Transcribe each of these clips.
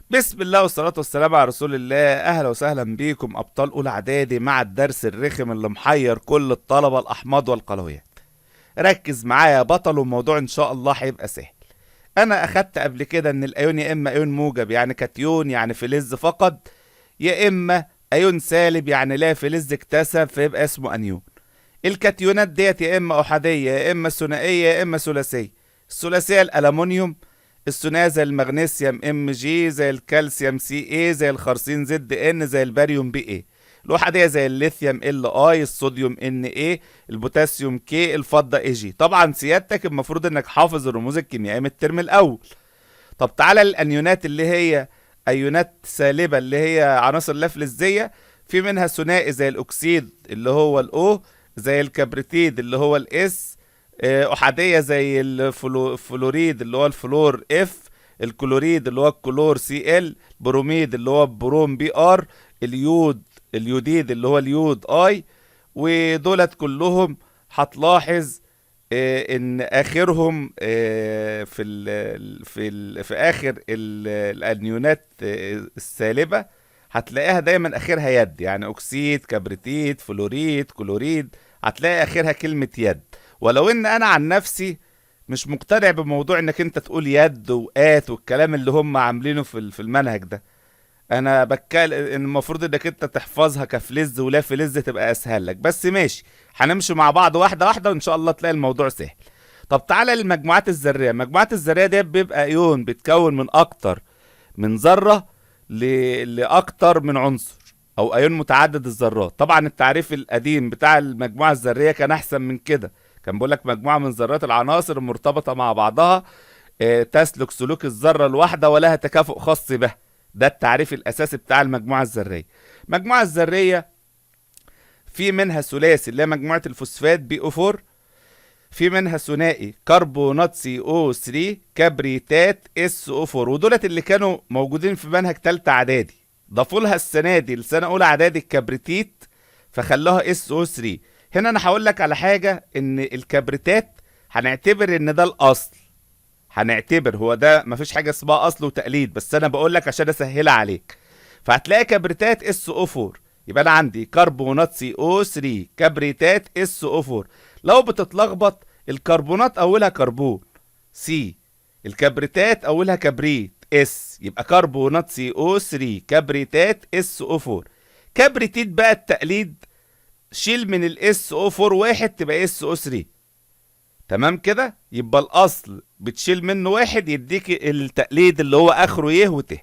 بسم الله والصلاة والسلام على رسول الله. أهلا وسهلا بيكم أبطال أولى إعدادي مع الدرس الرخم اللي محير كل الطلبة، الأحماض والقلويات. ركز معايا يا بطل، والموضوع إن شاء الله هيبقى سهل. أنا أخدت قبل كده إن الأيون يا إما أيون موجب يعني كاتيون يعني فلز فقد، يا إما أيون سالب يعني لا فلز اكتسب فيبقى اسمه أنيون. الكاتيونات ديت يا إما أحادية يا إما ثنائية يا إما ثلاثية. الثلاثية الألمونيوم، الثنائية زي المغنيسيوم Mg، زي الكالسيوم سي اي، زي الخارصين Zn، زي الباريوم Ba. الأحادية زي الليثيوم Li، الصوديوم Na، البوتاسيوم K، الفضة Ag. طبعا سيادتك المفروض انك حافظ الرموز الكيميائية من الترم الأول. طب تعالى الأنيونات اللي هي أيونات سالبة اللي هي عناصر لا فلزية، في منها ثنائي زي الأكسيد اللي هو ال O، زي الكبريتيد اللي هو ال S، أحادية زي الفلوريد اللي هو الفلور F، الكلوريد اللي هو الكلور Cl، بروميد اللي هو بروم Br، اليود اليوديد اللي هو اليود I. ودولت كلهم هتلاحظ ان اخرهم في اخر الانيونات السالبه هتلاقيها دايما اخرها يد، يعني اكسيد، كبريتيد، فلوريد، كلوريد، هتلاقي اخرها كلمه يد. ولو ان انا عن نفسي مش مقتنع بموضوع انك انت تقول يد وات والكلام اللي هم عاملينه في المنهج ده. انا بتكلم ان المفروض انك انت تحفظها كفلز ولا فلز تبقى اسهل لك، بس ماشي هنمشي مع بعض واحده واحده وان شاء الله تلاقي الموضوع سهل. طب تعالى للمجموعات الذريه. المجموعات الذريه دي بيبقى ايون بيتكون من اكتر من ذره لاكتر من عنصر، او ايون متعدد الذرات. طبعا التعريف القديم بتاع المجموعه الذريه كان احسن من كده، كان بيقول لك مجموعه من ذرات العناصر المرتبطه مع بعضها تسلك سلوك الذره الواحده ولها تكافؤ خاص بها. ده التعريف الاساسي بتاع المجموعه الذريه. المجموعه الذريه في منها ثلاثي اللي هي مجموعه الفوسفات PO4، في منها ثنائي كربونات CO3، كبريتات SO4، ودولت اللي كانوا موجودين في منهج تالتة اعدادي. ضافوا لها السنه دي لسنه اولى اعدادي الكبريتيت فخلوها SO3. هنا انا هقول لك على حاجه، ان الكبريتات هنعتبر ان ده الاصل، هنعتبر هو ده، مفيش حاجه اسمها اصل وتقليد، بس انا بقول لك عشان اسهلها عليك. فهتلاقي كبريتات SO4، يبقى انا عندي كربونات CO3، كبريتات SO4. لو بتتلخبط، الكربونات اولها كربون C، الكبريتات اولها كبريت S، يبقى كربونات CO3 كبريتات SO4. كبريتيت بقى التقليد، شيل من ال SO4 واحد تبقى SO3. تمام كده؟ يبقى الاصل بتشيل منه واحد يديك التقليد اللي هو اخره يه وته.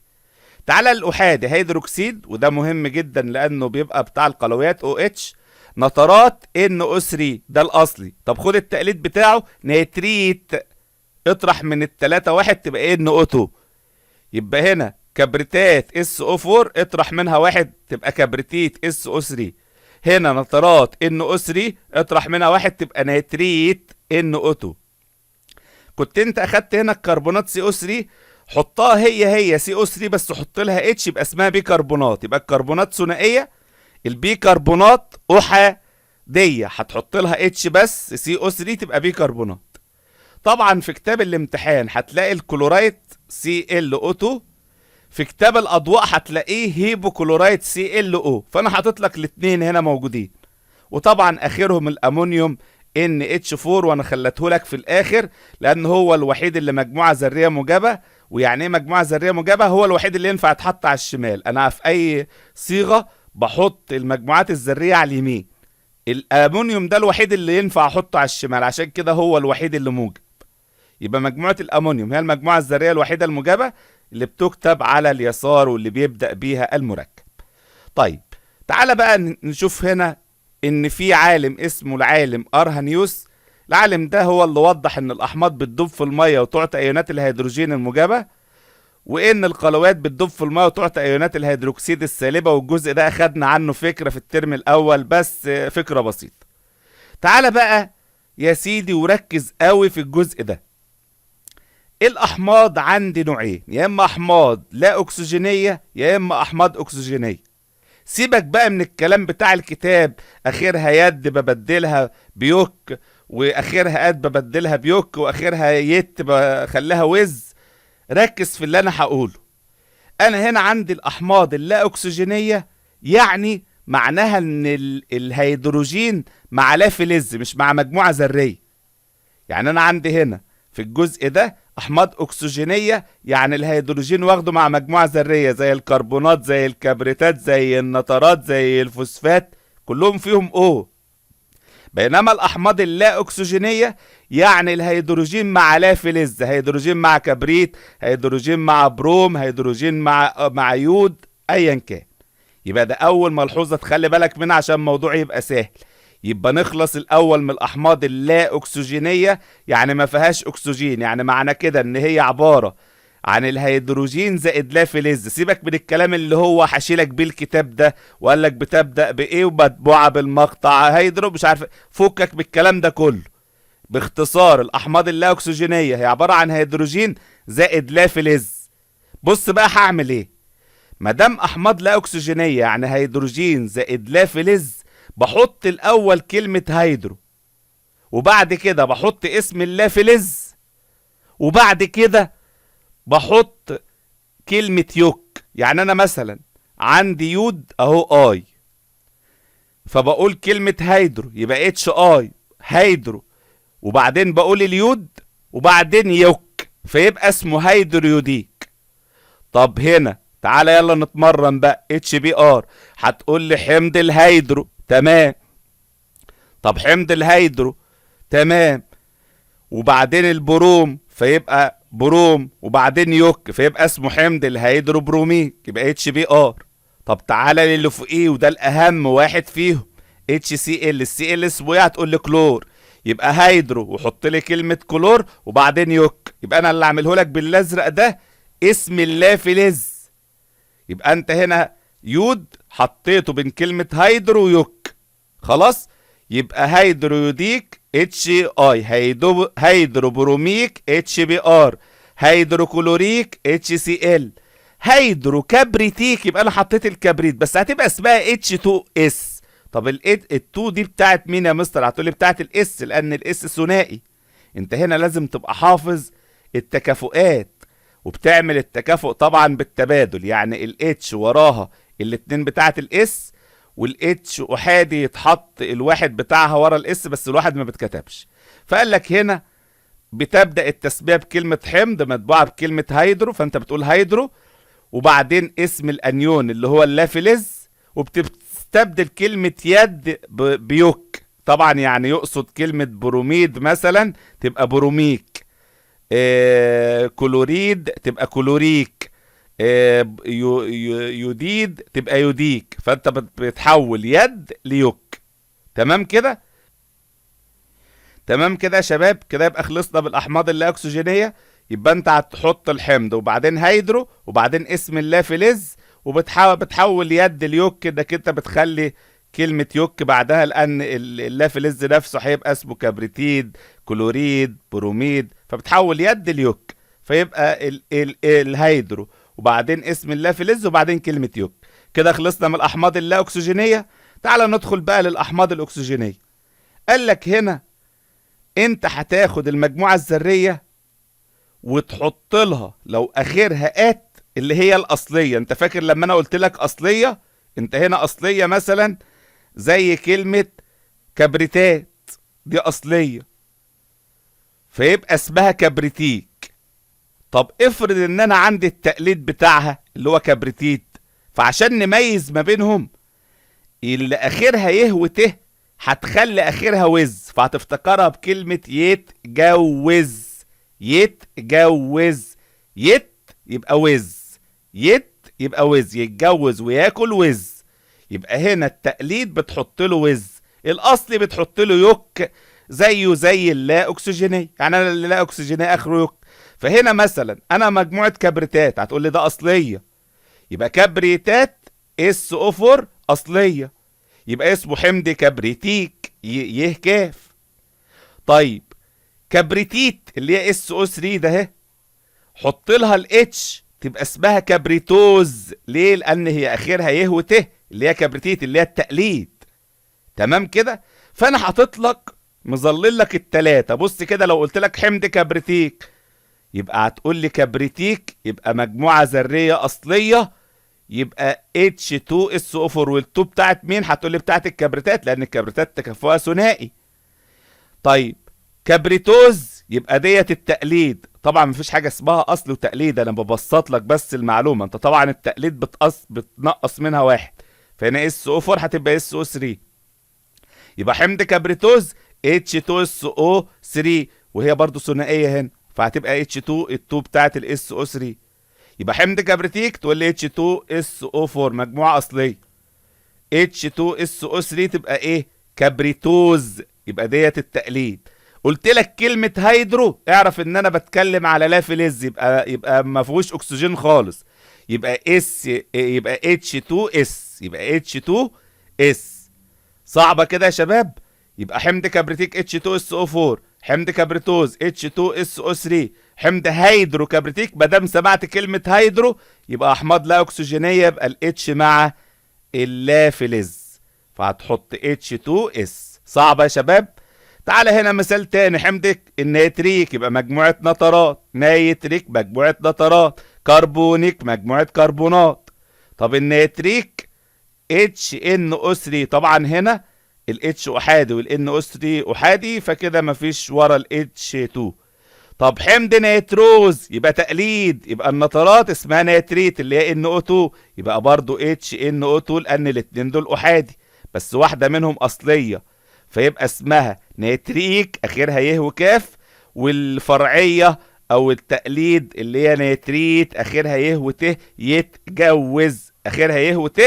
تعالى الاحادي هيدروكسيد، وده مهم جدا لانه بيبقى بتاع القلويات OH، نترات NO3 ده الاصلي. طب خد التقليد بتاعه نيتريت، اطرح من التلاتة واحد تبقى NO2. يبقى هنا كبريتات SO4 اطرح منها واحد تبقى كبريتيت SO3، هنا نترات NO3 اطرح منها واحد تبقى نيتريت NO2. كنت انت اخدت هنا الكربونات CO3، حطها هي هي CO3 بس حط لها H يبقى اسمها بيكربونات. يبقى الكربونات ثنائيه، البيكربونات احاديه، هتحط لها H بس CO3 تبقى بيكربونات. طبعا في كتاب الامتحان هتلاقي الكلورايت ClO2، في كتاب الاضواء هتلاقيه هيبوكلورايت ClO، فانا حاطط لك الاثنين هنا موجودين. وطبعا اخرهم الامونيوم NH4، وانا خلته لك في الاخر لان هو الوحيد اللي مجموعه ذريه موجبه. ويعني ايه مجموعه ذريه موجبه؟ هو الوحيد اللي ينفع يتحط على الشمال. انا في اي صيغه بحط المجموعات الذريه على اليمين، الامونيوم ده الوحيد اللي ينفع احطه على الشمال، عشان كده هو الوحيد اللي موجب. يبقى مجموعه الامونيوم هي المجموعه الذريه الوحيده الموجبه اللي بتكتب على اليسار واللي بيبدا بيها المركب. طيب تعالى بقى نشوف هنا ان في عالم اسمه العالم ارهانيوس. العالم ده هو اللي وضح ان الاحماض بتدوب في الميه وتعطي ايونات الهيدروجين الموجبه، وان القلويات بتدوب في الميه وتعطي ايونات الهيدروكسيد السالبه. والجزء ده اخدنا عنه فكره في الترم الاول، بس فكره بسيطه. تعالى بقى يا سيدي وركز قوي في الجزء ده. الاحماض عندي نوعين، يا اما احماض لا اكسجينيه يا اما احماض اكسجينيه. سيبك بقى من الكلام بتاع الكتاب، اخرها يد ببدلها بيوك، واخرها اد ببدلها بيوك، واخرها يت بخليها وز. ركز في اللي انا هقوله. انا هنا عندي الاحماض اللا اكسجينيه، يعني معناها ان الهيدروجين مع لا فلز مش مع مجموعة ذرية. يعني انا عندي هنا في الجزء ده احماض اكسجينيه، يعني الهيدروجين واخده مع مجموعة ذرية زي الكربونات زي الكبريتات زي النترات زي الفوسفات، كلهم فيهم O. بينما الاحماض اللا اكسجينيه يعني الهيدروجين مع لا فلز، هيدروجين مع كبريت، هيدروجين مع بروم، هيدروجين مع يود، ايا كان. يبقى ده اول ملحوظة تخلي بالك منها عشان الموضوع يبقى سهل. يبقى نخلص الاول من الاحماض اللا اكسجينيه، يعني ما فيهاش اكسجين، يعني معنى كده ان هي عبارة عن الهيدروجين زائد لا فلز. سيبك من الكلام اللي هو حشيلك بيه الكتاب ده وقال لك بتبدا بايه ومتبوعه بالمقطع هيدرو مش عارف، فكك بالكلام ده كله. باختصار الاحماض اللا اكسجينيه هي عبارة عن هيدروجين زائد لا فلز. بص بقى هعمل ايه، ما دام احماض لا اكسجينيه يعني هيدروجين زائد لا فلز، بحط الاول كلمة هيدرو، وبعد كده بحط اسم اللا فلز، وبعد كده بحط كلمة يوك. يعني انا مثلا عندي يود اهو I، فبقول كلمة هيدرو يبقى HI هيدرو، وبعدين بقول اليود وبعدين يوك، فيبقى اسمه هيدرويوديك. طب هنا تعالى يلا نتمرن بقى. HBr هتقول لي حمض الهيدرو، تمام. طب حمض الهيدرو، تمام، وبعدين البروم فيبقى بروم، وبعدين يوك فيبقى اسمه حمض الهيدروبروميك يبقى HBr. طب تعالى للي فوقيه وده الاهم واحد فيهم HCl، ال Cl اسمه ايه؟ هتقول لي كلور، يبقى هيدرو وحط لي كلمة كلور وبعدين يوك. يبقى انا اللي اعمله لك بالازرق ده اسم اللافلز. يبقى انت هنا يود حطيته بين كلمة هيدرو يوك، خلاص، يبقى هيدرويوديك HI، هيدروبروميك HBr، هيدروكلوريك HCl، هيدروكبريتيك يبقى انا حطيت الكبريت بس هتبقى اسمها H2S. طب ال2 دي بتاعت مين يا مستر؟ هتقولي بتاعت ال S لان ال S ثنائي. انت هنا لازم تبقى حافظ التكافؤات، وبتعمل التكافؤ طبعا بالتبادل، يعني ال H وراها الاتنين بتاعت ال S، وال H احادي يتحط الواحد بتاعها ورا ال S بس الواحد ما بتكتبش. فقال لك هنا بتبدأ التسمية بكلمة حمض متبوعة بكلمة هيدرو، فانت بتقول هيدرو وبعدين اسم الانيون اللي هو اللافلز، وبتستبدل كلمة يد بيوك، طبعا يعني يقصد كلمة بروميد مثلا تبقى بروميك، كلوريد تبقى كلوريك، يوديد تبقى يوديك، فانت بتحول يد ليوك. تمام كده؟ تمام كده يا شباب. كده يبقى خلصنا بالاحماض اللا اكسجينيه. يبقى انت هتحط الحمض وبعدين هيدرو وبعدين اسم اللافلز، وبتحول يد اليوك انك انت بتخلي كلمة يوك بعدها لأن اللافلز نفسه هيبقى اسمه كبريتيد كلوريد بروميد، فبتحول يد اليوك فيبقى الهيدرو وبعدين اسم اللافلز وبعدين كلمة يوك. كده خلصنا من الأحماض اللا أكسجينية. تعال ندخل بقى للأحماض الأكسجينية. قال لك هنا انت هتاخد المجموعة الذرية وتحط لها لو اخرها ات اللي هي الاصلية. انت فاكر لما انا قلت لك اصلية؟ انت هنا اصلية مثلا زي كلمة كبريتات، دي اصلية فيبقى اسمها كبريتيك. طب افرض ان انا عندي التقليد بتاعها اللي هو كبريتيت، فعشان نميز ما بينهم اللي اخرها يه وته هتخلي اخرها وز، فهتفتكرها بكلمة يتجوز. يتجوز، يت يبقى وز، يت يبقى وز، يتجوز وياكل وز. يبقى هنا التقليد بتحط له وز، الاصلي بتحط له يك، زيه زي اللا اكسجينيه. يعني انا اللي لا اكسجينيه اخره يك. فهنا مثلا انا مجموعة كبريتات، هتقول لي ده اصلية، يبقى كبريتات SO4 اصلية، يبقى اسمه حمض كبريتيك يه كاف. طيب كبريتيت اللي هي SO3 ده اهي، حط لها ال H تبقى اسمها كبريتوز. ليه؟ لان هي اخرها يه وت اللي هي كبريتيت اللي هي التقليد. تمام كده؟ فانا حاطط لك مظلل لك التلاتة. بص كده، لو قلت لك حمض كبريتيك يبقى هتقول لي كبريتيك يبقى مجموعة ذرية أصلية، يبقى H2SO4، وال2 بتاعت مين؟ هتقول لي بتاعت الكبريتات لأن الكبريتات تكافؤها ثنائي. طيب كبريتوز يبقى ديت التقليد. طبعا مفيش حاجة اسمها أصل وتقليد، أنا ببسط لك بس المعلومة. أنت طبعا التقليد بتنقص منها واحد، فهنا SO4 هتبقى SO3، يبقى حمض كبريتوز H2SO3، وهي برضو ثنائية هنا فهتبقى H2 ال2 بتاعت ال SO3. يبقى حمض كبريتيك تقول لي H2SO4 مجموعة أصلية، H2SO3 تبقى إيه؟ كبريتوز، يبقى ديت التقليد. قلت لك كلمة hydro اعرف ان انا بتكلم على لا فلز، يبقى ما فيهوش اكسجين خالص، يبقى S، يبقى H2S، يبقى H2S. صعبة كده يا شباب؟ يبقى حمض كبريتيك H2SO4، حمض كبريتوز H2SO3، حمض هيدرو كبريتيك. ما دام سمعت كلمة hydro يبقى احماض لا اكسجينية، يبقى ال H مع اللافلز، فهتحط H2S. صعبة يا شباب؟ تعالى هنا مثال تاني، حمض النيتريك يبقى مجموعة نترات، نيتريك مجموعة نترات، كربونيك مجموعة كربونات. طب النيتريك HNO3، طبعا هنا ال H احادي وال NO3 احادي، فكده مفيش ورا ال H2. طب حمض نيتروز يبقى تقليد، يبقى النترات اسمها نيتريت اللي هي NO2، يبقى برضو HNO2 لان الاتنين دول احادي بس واحدة منهم اصلية، فيبقى اسمها نيتريك اخرها يه وكاف، والفرعية او التقليد اللي هي نيتريت اخرها يه وت، يتجوز اخرها يه وت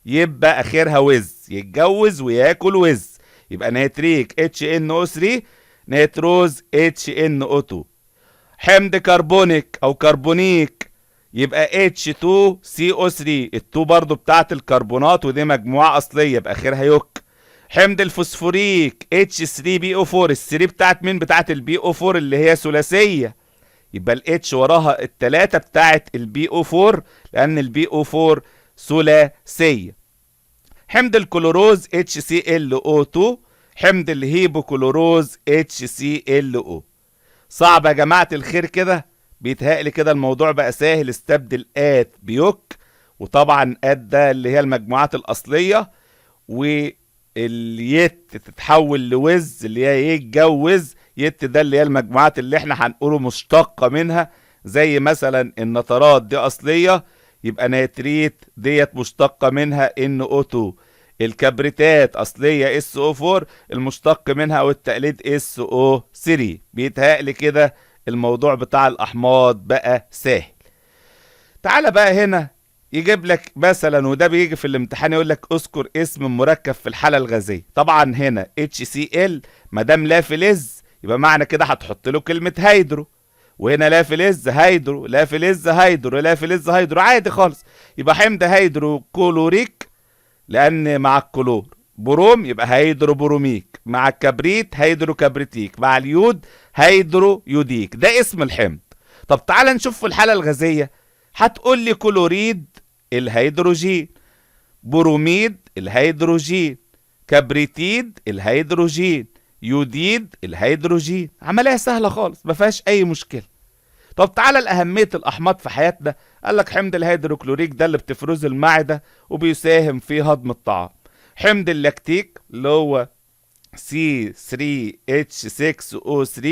يبقى اخرها وز، يتجوز وياكل وز، يبقى نيتريك HNO3، نيتروز HNO2. حمض كربونيك او كربونيك يبقى H2CO3، ال2 برضو بتاعت الكربونات ودي مجموعة اصلية يبقى اخرها يوك. حمض الفوسفوريك H3PO4، ال3 بتاعت مين؟ بتاعت ال PO4 اللي هي ثلاثية، يبقى ال H وراها التلاتة بتاعت ال PO4 لان ال PO4 ثلاثية. حمض الكلوروز HClO2، حمض الهيبوكلوروز HClO. صعب يا جماعة الخير كده؟ بيتهيألي كده الموضوع بقى سهل. استبدل ات بيوك، وطبعا ات ده اللي هي المجموعات الأصلية، واليت تتحول لوز اللي هي يتجوز، يت ده اللي هي المجموعات اللي احنا هنقوله مشتقة منها، زي مثلا النترات دي أصلية يبقى نيتريت ديت مشتقة منها NO2، الكبريتات أصلية SO4 المشتق منها أو التقليد SO3. بيتهيألي كده الموضوع بتاع الأحماض بقى سهل. تعالى بقى هنا يجيب لك مثلا، وده بيجي في الامتحان، يقول لك اذكر اسم مركب في الحالة الغازية. طبعا هنا HCl ما دام لا فلز يبقى معنى كده هتحط له كلمة hydro، وهنا لا فلز hydro، لا فلز hydro، لا فلز hydro، عادي خالص. يبقى حمض هيدروكلوريك لان مع الكلور، بروم يبقى هيدروبروميك، مع الكبريت هيدروكبريتيك، مع اليود هيدرويوديك، ده اسم الحمض. طب تعال نشوف في الحالة الغازية، هتقول لي كلوريد الهيدروجين، بروميد الهيدروجين، كبريتيد الهيدروجين، يوديد الهيدروجين. عملية سهلة خالص ما فيهاش أي مشكلة. طب تعالى لأهمية الأحماض في حياتنا. قال لك حمض الهيدروكلوريك ده اللي بتفرزه المعدة وبيساهم في هضم الطعام. حمض اللاكتيك اللي هو C3H6O3،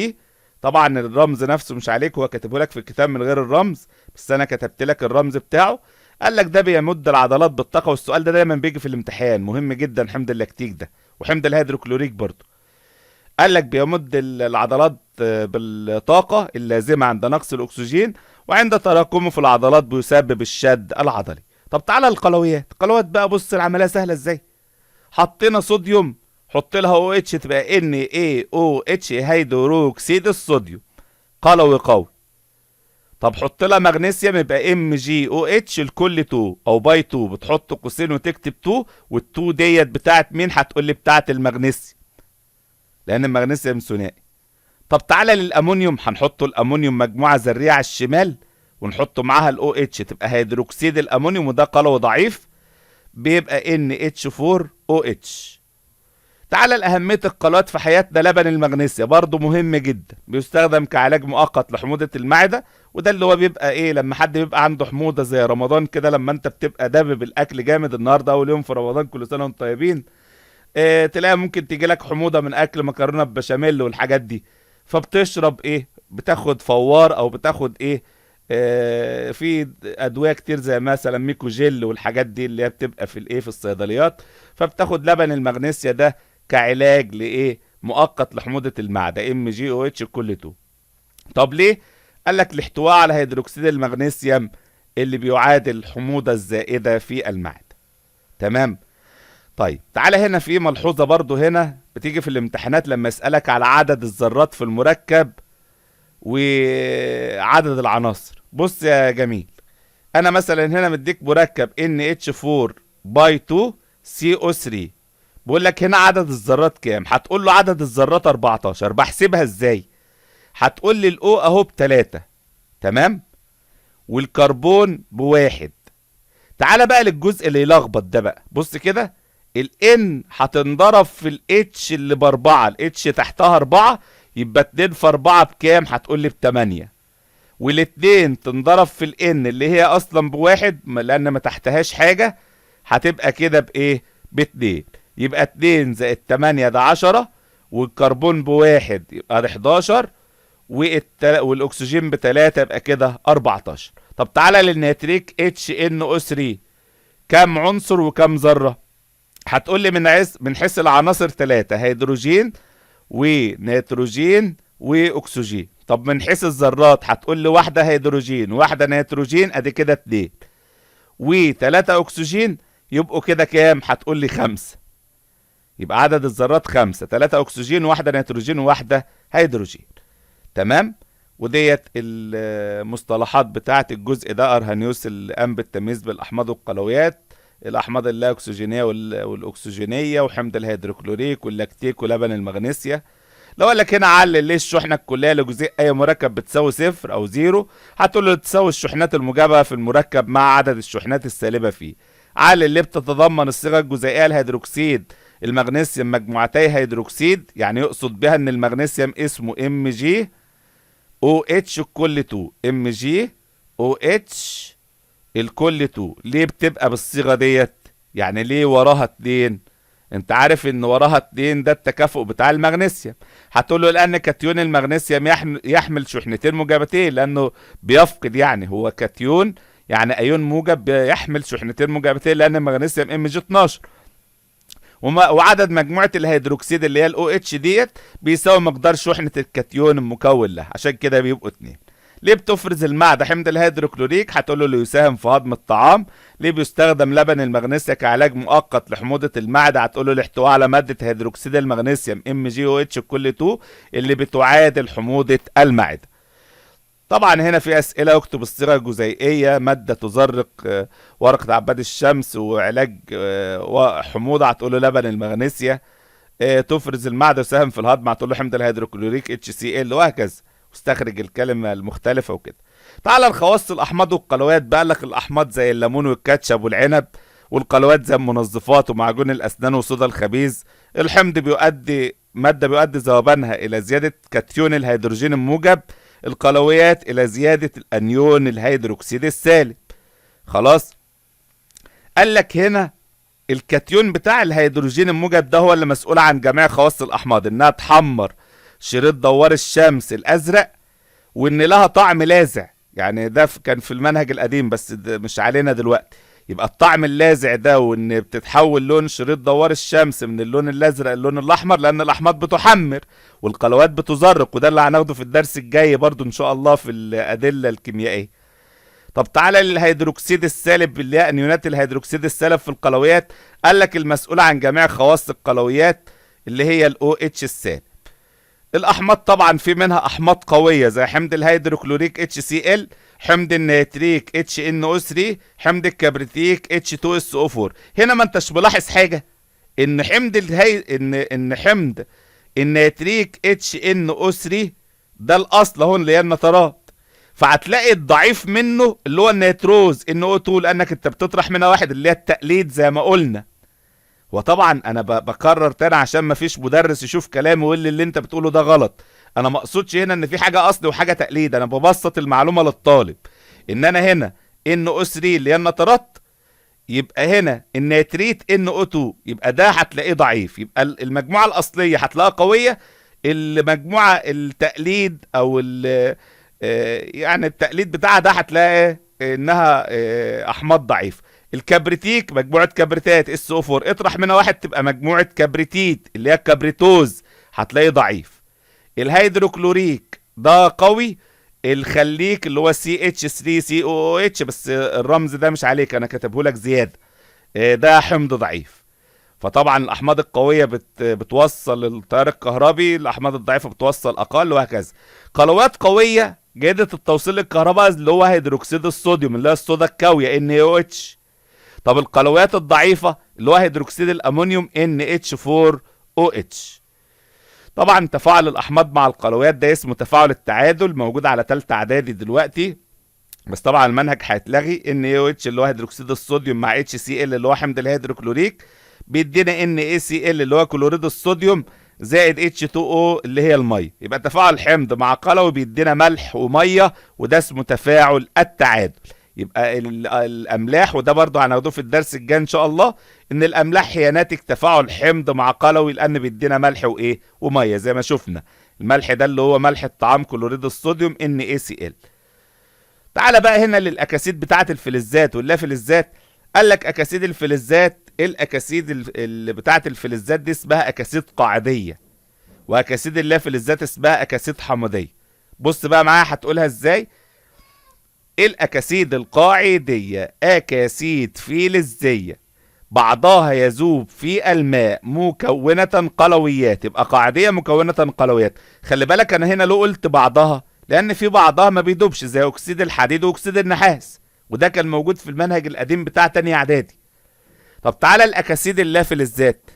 طبعا الرمز نفسه مش عليك، هو كاتبه لك في الكتاب من غير الرمز، بس انا كتبت لك الرمز بتاعه. قال لك ده بيمد العضلات بالطاقة، والسؤال ده دايما بيجي في الامتحان، مهم جدا حمض اللاكتيك ده وحمض الهيدروكلوريك برضو. قال لك بيمد العضلات بالطاقة اللازمة عند نقص الأكسجين، وعند تراكمه في العضلات بيسبب الشد العضلي. طب تعالى القلويات. القلويات بقى بص العملية سهلة ازاي. حطينا صوديوم، حط لها OH تبقى NaOH هيدروكسيد الصوديوم، قلوي قوي. طب حط لها مغنيسيوم يبقى MgOH الكل 2 او by 2، بتحط قوسين وتكتب 2، وال2 ديت بتاعت مين؟ هتقول لي بتاعت المغنيسيوم لان المغنيسيوم ثنائي. طب تعالى للامونيوم، هنحط الامونيوم مجموعه ذريه على الشمال ونحط معاها ال OH تبقى هيدروكسيد الامونيوم، وده قلوي ضعيف بيبقى NH4OH. تعالى لأهمية القلوات في حياتنا. لبن المغنيسيا برضو مهم جدا، بيستخدم كعلاج مؤقت لحموضة المعدة، وده اللي هو بيبقى ايه لما حد بيبقى عنده حموضة زي رمضان كده، لما انت بتبقى دابب الاكل جامد. النهارده اول يوم في رمضان، كل سنة وانتم طيبين. تلاقي ممكن تيجي لك حموضة من اكل مكرونة ببشاميل والحاجات دي، فبتشرب ايه؟ بتاخد فوار او بتاخد ايه؟ في ادوية كتير زي مثلا ميكوجيل والحاجات دي اللي هي بتبقى في الايه في الصيدليات، فبتاخد لبن المغنيسيا ده كعلاج لايه؟ مؤقت لحموضه المعدة، MgOH كل 2. طب ليه؟ قال لك الاحتواء على هيدروكسيد المغنيسيوم اللي بيعادل الحموضة الزائدة في المعدة. تمام. طيب تعالى هنا في ملحوظة برضو هنا بتيجي في الامتحانات لما يسالك على عدد الذرات في المركب وعدد العناصر. بص يا جميل، انا مثلا هنا مديك مركب NH4 by 2 CO3، بقول لك هنا عدد الذرات كام؟ هتقول له عدد الذرات 14. بحسبها ازاي؟ هتقول لي ال O اهو ب3، تمام، والكربون ب1. تعالى بقى للجزء اللي يلخبط ده بقى. بص كده، ال N هتنضرب في ال H اللي ب4، ال H تحتها 4، يبقى 2 في 4 بكام؟ هتقول لي ب8. والاتنين تنضرب في ال N اللي هي اصلا ب1 لان ما تحتهاش حاجة، هتبقى كده بايه؟ ب2. يبقى 2 زائد 8 ده 10، والكربون ب1 يبقى ده 11، والاكسجين ب3 يبقى كده 14. طب تعالى للنيتريك HNO3، كام عنصر وكام ذرة؟ هتقول لي من حيث العناصر 3، هيدروجين ونيتروجين واكسجين. طب من حيث الذرات هتقول لي 1 هيدروجين 1 نيتروجين، ادي كده 2، و3 اكسجين، يبقوا كده كام؟ هتقول لي 5. يبقى عدد الذرات 5، 3 اكسجين 1 نيتروجين 1 هيدروجين. تمام. وديت المصطلحات بتاعت الجزء ده. ارهانيوس اللي قام بالتمييز بالاحماض والقلويات، الاحماض اللا اكسجينيه والاكسجينيه، وحمض الهيدروكلوريك واللاكتيك ولبن المغنيسيا. لو قال لك هنا علل ليه الشحنة الكلية لجزيء اي مركب بتساوي 0 او 0، هتقول له تساوي الشحنات الموجبة في المركب مع عدد الشحنات السالبه فيه. علل ليه بتتضمن الصيغة الجزيئيه الهيدروكسيد المغنيسيوم مجموعتي هيدروكسيد، يعني يقصد بها ان المغنيسيوم اسمه ام جي او اتش الكل 2، ام جي او اتش الكل 2. ليه بتبقى بالصيغه ديت؟ يعني ليه وراها 2؟ انت عارف ان وراها 2 ده التكافؤ بتاع المغنيسيوم. هتقول له لان كاتيون المغنيسيوم يحمل شحنتين موجبتين، لانه بيفقد، يعني هو كاتيون يعني ايون موجب بيحمل شحنتين موجبتين لان المغنيسيوم Mg 12. وعدد مجموعة الهيدروكسيد اللي هي ال OH ديت بيساوي مقدار شحنة الكاتيون المكون له، عشان كده بيبقوا 2. ليه بتفرز المعدة حمض الهيدروكلوريك؟ هتقول له ليساهم في هضم الطعام. ليه بيستخدم لبن المغنيسيا كعلاج مؤقت لحموضة المعدة؟ هتقول له الاحتواء على مادة هيدروكسيد المغنيسيوم MgOH كل 2 اللي بتعادل حموضة المعدة. طبعا هنا في اسئلة، اكتب الصيغة الجزيئيه، مادة تزرق ورقة عباد الشمس وعلاج وحموضه، هتقول له لبن المغنيسيا. تفرز المعدة وساهم في الهضم، هتقول له حمض الهيدروكلوريك HCl، وهكذا. واستخرج الكلمة المختلفة وكده. تعالى الخواص الاحماض والقلويات. بقى لك الاحماض زي الليمون والكاتشب والعنب، والقلويات زي المنظفات ومعجون الاسنان وصودا الخبيز. الحمض بيؤدي مادة بيؤدي ذوبانها الى زيادة كاتيون الهيدروجين الموجب، القلويات الى زيادة الانيون الهيدروكسيد السالب. خلاص، قال لك هنا الكاتيون بتاع الهيدروجين الموجب ده هو اللي مسؤول عن جميع خواص الاحماض، انها تحمر شريط دوار الشمس الازرق، وان لها طعم لاذع. يعني ده كان في المنهج القديم بس ده مش علينا دلوقتي. يبقى الطعم اللاذع ده، وان بتتحول لون شريط دوار الشمس من اللون الازرق للون الاحمر، لان الاحماض بتحمر والقلوات بتزرق، وده اللي هناخده في الدرس الجاي برضو ان شاء الله في الادلة الكيميائية. طب تعالى للهيدروكسيد السالب اللي هي انيونات الهيدروكسيد السالب في القلويات. قال لك المسؤول عن جميع خواص القلويات اللي هي ال OH السالب. الاحماض طبعا في منها احماض قوية زي حمض الهيدروكلوريك HCl، حمض النيتريك HNO3، حمض الكبريتيك H2SO4. هنا ما انتش ملاحظ حاجة ان حمض الهي ان ان حمض النيتريك HNO3 ده الاصل اهو اللي هي النترات، فهتلاقي الضعيف منه اللي هو النيتروز NO2، لانك انت بتطرح منها واحد اللي هي التقليد زي ما قلنا. وطبعا انا بكرر تاني عشان ما فيش مدرس يشوف كلامي ويقول لي اللي انت بتقوله ده غلط. انا ما اقصدش هنا ان في حاجة اصلي وحاجه تقليد، انا ببسط المعلومة للطالب. ان انا هنا NO3 اللي هي النترات، يبقى هنا النتريت NO2، يبقى ده هتلاقيه ضعيف. يبقى المجموعة الاصلية هتلاقيها قوية، المجموعة التقليد او يعني التقليد بتاعها ده هتلاقي انها احماض ضعيف. الكبريتيك مجموعة كبريتات SO4، اطرح منها واحد تبقى مجموعة كبريتيت اللي هي الكبريتوز، هتلاقيه ضعيف. الهيدروكلوريك ده قوي. الخليك اللي هو CH3COOH، بس الرمز ده مش عليك انا كاتبه لك زيادة، ده حمض ضعيف. فطبعا الاحماض القوية بتوصل التيار الكهربي، الاحماض الضعيفة بتوصل اقل، وهكذا. قلوات قوية جيدة التوصيل للكهرباء اللي هو هيدروكسيد الصوديوم اللي هي الصودا الكاويه NaOH. طب القلوات الضعيفة اللي هو هيدروكسيد الامونيوم NH4OH. طبعا تفاعل الاحماض مع القلويات ده اسمه تفاعل التعادل، موجود على تالتة اعدادي دلوقتي، بس طبعا المنهج هيتلغي. NaOH اللي هو هيدروكسيد الصوديوم مع HCl اللي هو حمض الهيدروكلوريك بيدينا NaCl اللي هو كلوريد الصوديوم زائد H2O اللي هي المية. يبقى تفاعل حمض مع قلوي بيدينا ملح ومية، وده اسمه تفاعل التعادل. يبقى الاملاح، وده برضو هناخده في الدرس الجاي ان شاء الله، ان الاملاح هي ناتج تفاعل حمض مع قلوي لان بيدينا ملح وايه ومية زي ما شفنا. الملح ده اللي هو ملح الطعام كلوريد الصوديوم NaCl. تعالى بقى هنا للاكاسيد بتاعه الفلزات واللافلزات. قال لك اكاسيد الفلزات، الاكاسيد اللي بتاعه الفلزات دي اسمها اكاسيد قاعديه، واكاسيد اللافلزات اسمها اكاسيد حمضيه. بص بقى معايا هتقولها ازاي. الاكاسيد القاعديه اكاسيد فلزيه بعضها يذوب في الماء مكونة قلويات، يبقى قاعدية مكونة قلويات. خلي بالك انا هنا لو قلت بعضها لان في بعضها ما بيدوبش زي اكسيد الحديد واكسيد النحاس، وده كان موجود في المنهج القديم بتاع تانية اعدادي. طب تعالى الاكاسيد اللافلزات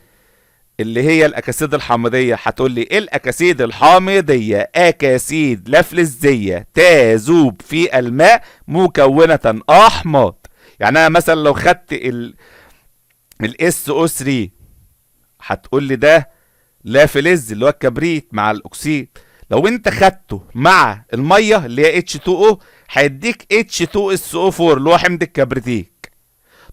اللي هي الاكاسيد الحامضيه، هتقول لي ايه الاكاسيد الحامضيه؟ اكاسيد لافلزيه تذوب في الماء مكونة احماض. يعني انا مثلا لو خدت ال SO3 هتقول لي ده لافلز اللي هو الكبريت مع الاكسيد. لو انت خدته مع المية اللي هي H2O هيديك H2SO4 اللي هو حمض الكبريتيك.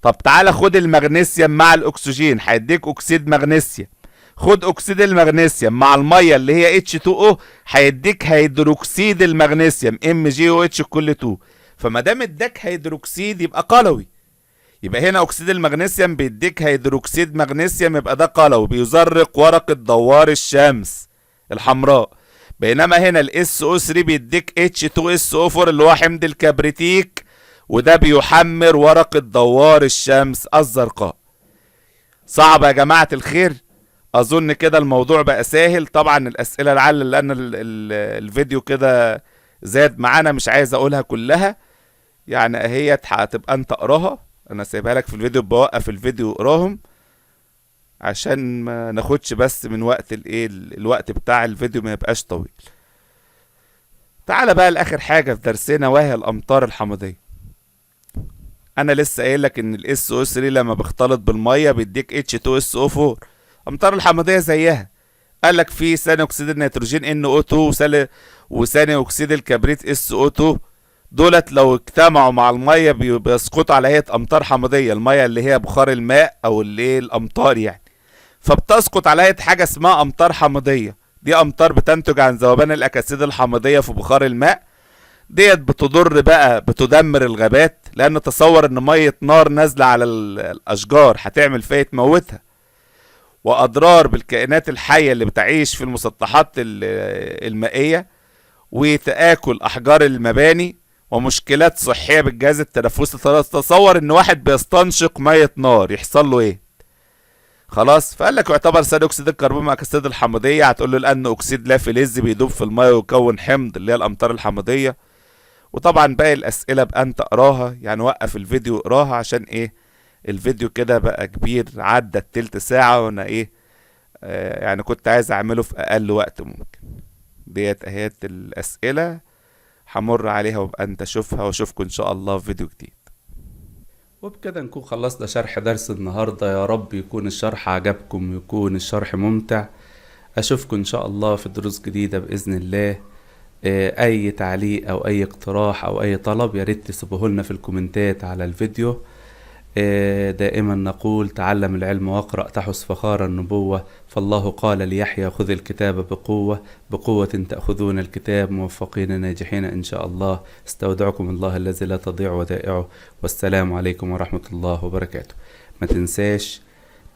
طب تعالى خد المغنيسيوم مع الاكسجين هيديك اكسيد مغنيسيوم. خد اكسيد المغنيسيوم مع المية اللي هي H2O هيديك هيدروكسيد المغنيسيوم MgOH كل 2. فما دام اداك هيدروكسيد يبقى قلوي، يبقى هنا اكسيد المغنيسيوم بيديك هيدروكسيد مغنيسيوم يبقى ده قلوي بيزرق ورقة دوار الشمس الحمراء. بينما هنا ال SO3 بيديك H2SO4 اللي هو حمض الكبريتيك، وده بيحمر ورقة دوار الشمس الزرقاء. صعب يا جماعة الخير؟ اظن كده الموضوع بقى سهل. طبعا الاسئلة لعل لان الفيديو كده زاد معانا مش عايز اقولها كلها، يعني اهي هتبقى انت اقراها، انا سايبها لك في الفيديو، بوقف الفيديو اقراهم عشان ما ناخدش بس من وقت الايه الوقت بتاع الفيديو ما يبقاش طويل. تعالى بقى لاخر حاجة في درسنا وهي الامطار الحامضيه. انا لسه قايل لك ان ال SO3 لما بيختلط بالمية بيديك H2SO4. امطار الحامضيه زيها، قال لك في ثاني اكسيد النيتروجين NO2 وثاني اكسيد الكبريت SO2، دولت لو اجتمعوا مع المية بيسقطوا على هيئة امطار حامضيه، المية اللي هي بخار الماء او اللي هي الامطار يعني، فبتسقط على هيئة حاجة اسمها امطار حامضيه. دي امطار بتنتج عن ذوبان الاكاسيد الحامضيه في بخار الماء. ديت بتضر بقى، بتدمر الغابات، لان تصور ان مية نار نازله على الاشجار هتعمل فيها تموتها، واضرار بالكائنات الحية اللي بتعيش في المسطحات المائية، وتآكل احجار المباني، ومشكلات صحية بالجهاز التنفسي. تصور ان واحد بيستنشق مية نار يحصل له ايه؟ خلاص. فقال لك يعتبر ثاني اكسيد الكربون مع اكسيد الحامضيه، هتقول له لان اكسيد لا فلز بيدوب في المية ويكون حمض اللي هي الامطار الحامضيه. وطبعا باقي الاسئلة بقى انت اقراها، يعني وقف الفيديو اقراها عشان ايه الفيديو كده بقى كبير، عدى التلت ساعة وانا ايه يعني كنت عايز اعمله في اقل وقت ممكن. ديت اهيت الاسئلة همر عليها وابقى انت شوفها، واشوفكم ان شاء الله في فيديو جديد. وبكده نكون خلصنا شرح درس النهاردة. يا رب يكون الشرح عجبكم ويكون الشرح ممتع. أشوفكم إن شاء الله في دروس جديدة بإذن الله. أي تعليق أو أي اقتراح أو أي طلب يا ريت تسيبوه لنا في الكومنتات على الفيديو. دائما نقول تعلم العلم واقرأ تحس فخار النبوة، فالله قال ليحيى خذ الكتاب بقوة، بقوة تأخذون الكتاب، موفقين ناجحين إن شاء الله. استودعكم الله الذي لا تضيع ودائعه، والسلام عليكم ورحمة الله وبركاته. ما تنساش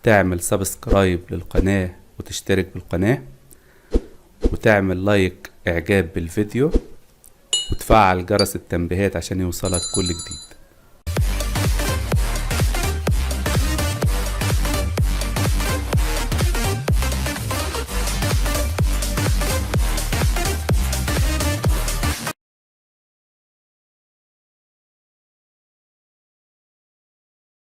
تعمل subscribe للقناة وتشترك بالقناة، وتعمل like إعجاب بالفيديو، وتفعل جرس التنبيهات عشان يوصلك كل جديد.